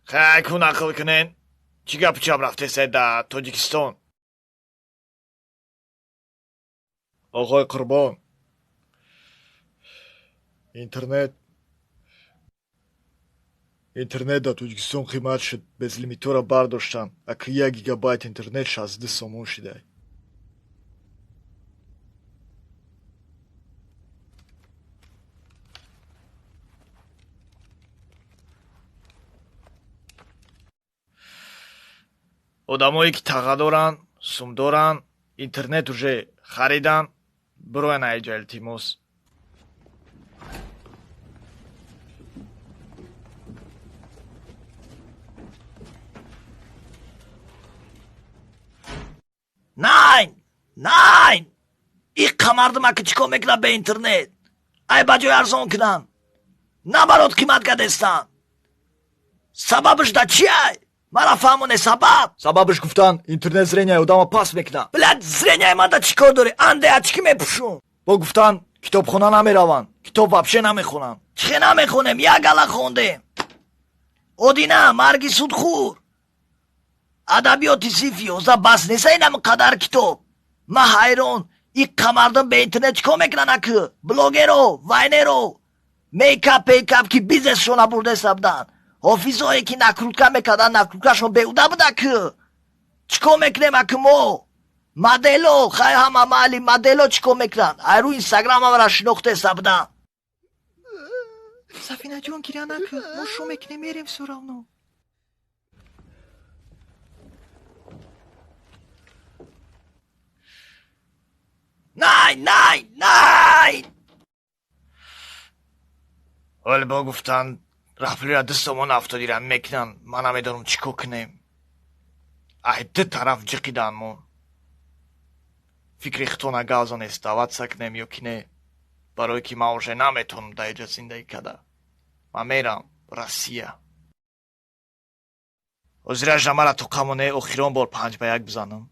Хай, ку нақл кунен, чӣ гапу чап рафтесай дар Тоҷикистон? Оғои Қурбон, интернет дар Тоҷикистон қимат шуд, безлимитора бардоштанд. Аки як гигабайт интернет 62 сомон шидай. Одамое ки таға доранд, сум доранд, интернет уже хариданд, бироян айҷа, илтимос. Nein, nein, иққа мардума ки чӣ кор мекунад бе интернет? Ай, ба ҷои арзон кунанд, наоборот қимат кардестанд. Сабабаш да чиай? Мара фаҳмоне сабаб. Сабабаш, гуфтанд, интернет зрения одама паст мекунад. Блядь, зрения ман да чӣ кор дорӣ? Анде очки мепӯшум. Бо гуфтанд, китобхона намераванд, китоб вообще намехонанд. Чихе намехонем? Як гала хондем: «Одина, марги судхӯр», адабиёти синфи 11. Бас неса инам қадар китоб? Ман ҳайрон, иққа мардум бе интернет чӣ кор мекунанд? Акы блогеро, вайнеро, мейкап, пейкап ки бизнесшона бурдеста буданд, ҳофизое ки накрутка мекарданд, накруткашон беҳуда буда. Кы чӣ кор мекунем акы мо? Модело, хай, ҳама майли, модело чӣ кор мекунанд? Айрӯ Инстаграм ҳамара шинохтеста буданд. Сафинаҷон, гиря накун, мо шо мекунем, мерем всё равно. Nein, nein, nein. Вале бо гуфтанд, раплира 2 сомон 70 дирам мекунанд. Ман намедонам чӣ кор кунем. Ай ду тараф ҷиқидан. Мо фикри хитона газонест, сдаваться кунем ё ки не, барое ки ман уже наметавонам дар иҷа зиндагӣ карда. Ман мерам Россия. Ҳозиража мара тоқамоне охирон бор 5 ба 1 бизанам.